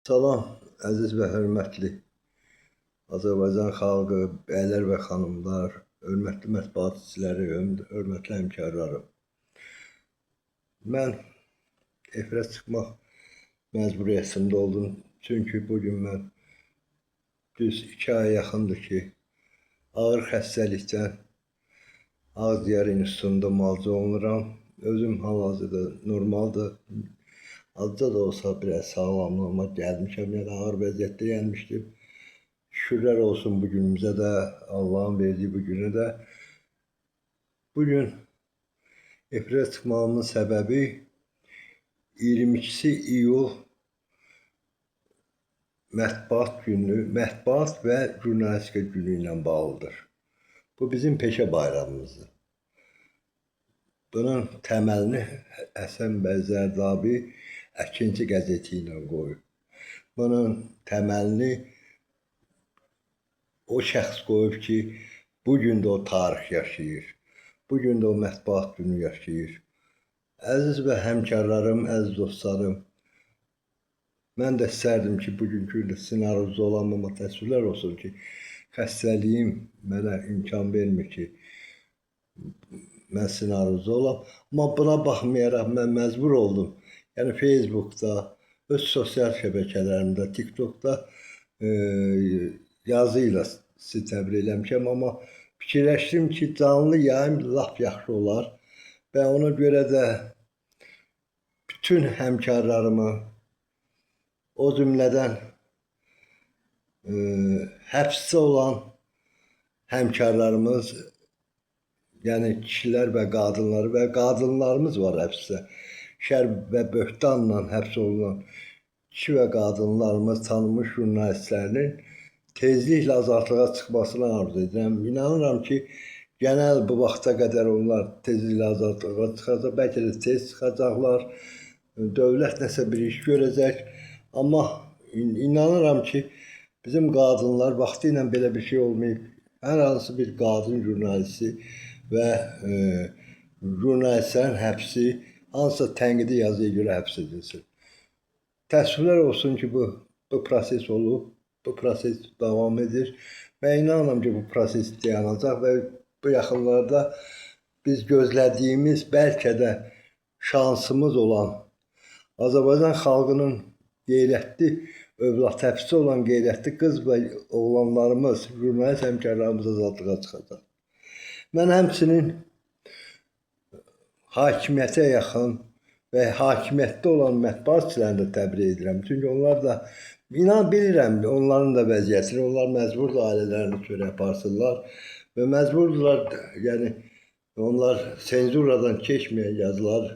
Salam, əziz və hörmətli Azərbaycan xalqı, bəylər və xanımlar, hörmətli mətbuat işçiləri, hörmətli həmkarlarım. Mən efirə çıxmaq məcburiyyətində oldum. Çünki bugün mən düz 2 aya yaxındır ki, ağır xəstəlikdən ağciyər institutunda müalicə olunuram. Özüm hal-hazırda normaldır. Azca da olsa biraz sağlamlığıma gəlmişəm, yəni ağır vəziyyətdə gəlmişdim. Şükürlər olsun bu günümüzə də, Allahın verdiyi bu günə də. Bugün efirə çıxmağımın səbəbi 22 iyul mətbuat günü, mətbuat və jurnalistika günü ilə bağlıdır. Bu bizim peşə bayramımızdır. Bunun təməlini Həsən bəy Zərdabi Əkinçi qəzeti ilə qoyub. Bunun təməlini o şəxs qoyub ki, bu gün də o tarix yaşayır. Bu gün də o mətbuat günü yaşayır. Əziz və həmkarlarım, əziz dostlarım, mən də istərdim ki, bugünkü gündə sizin aranızda olam, amma təəssüflər olsun ki, xəstəliyim mənə imkan vermir ki, mən sizin aranızda olam. Amma buna baxmayaraq mən məcbur oldum. Yəni Facebookda, öz sosial şəbəkələrimdə, TikTokda yazı ilə sizi təbrik eləmişəm, amma fikirləşdim ki, canlı yayım lap yaxşı olar və ona görə də bütün həmkarlarımı, o cümlədən həbsdə olan həmkarlarımız, yəni kişilər və qadınları və qadınlarımız var həbsdə. Şər və böhtanla həbs olunan kişi və qadınlarımız, tanınmış jurnalistlərinin tezliklə azadlığa çıxmasını arzu edirəm. İnanıram ki, genel bu vaxta qədər onlar tezliklə azadlığa çıxacaq, bəlkə də tez çıxacaqlar. Dövlət nəsə bir iş görəcək. Amma inanıram ki, bizim qadınlar vaxtı ilə belə bir şey olmayıb. Hər hansı bir qadın jurnalisti və jurnalistlərin həbsi hansısa tənqidi yazıya görə həbs edilsin. Təəssüflər olsun ki, bu proses olub, bu proses davam edir və inanıram ki, bu proses dayanacaq və bu yaxınlarda biz gözlədiyimiz, bəlkə də şansımız olan Azərbaycan xalqının qeyrətli övlad, həbsdə olan qeyrətli qız və oğlanlarımız, jurnalist həmkarlarımız azadlığa çıxacaq. Mən həmçinin hakimiyyətə yaxın və hakimiyyətdə olan mətbuatçılarını da təbrik edirəm. Çünki onlar da, inan bilirəm, onların da vəziyyətini, onlar məcburdur ailələrini çörək aparsınlar və məcburdurlar, yəni onlar senzuradan keçməyən yazılar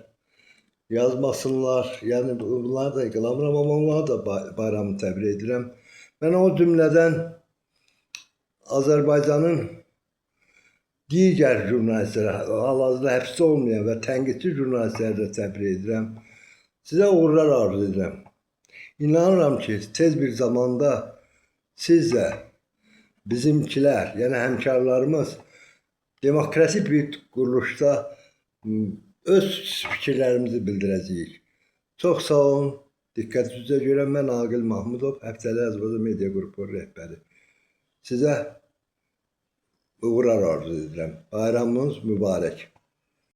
yazmasınlar. Yəni bunları da qılamıram, amma onları da bayramı təbrik edirəm. Mən o cümlədən Azərbaycanın digər jurnalistlərə, hal-hazırda həbsdə olmayan və tənqidçi jurnalistləri də təbrik edirəm. Sizə uğurlar arzu edirəm. İnanıram ki, tez bir zamanda siz də bizimkilər, yəni həmkarlarımız demokratik bir quruluşda öz fikirlərimizi bildirəcəyik. Çox sağ olun. Diqqətinizə görə mən Aqil Mahmudov, Həftəlik Azərbaycan Media Qrupu rəhbəri. Sizə uğurlar arzu edirəm. Bayramınız mübarək.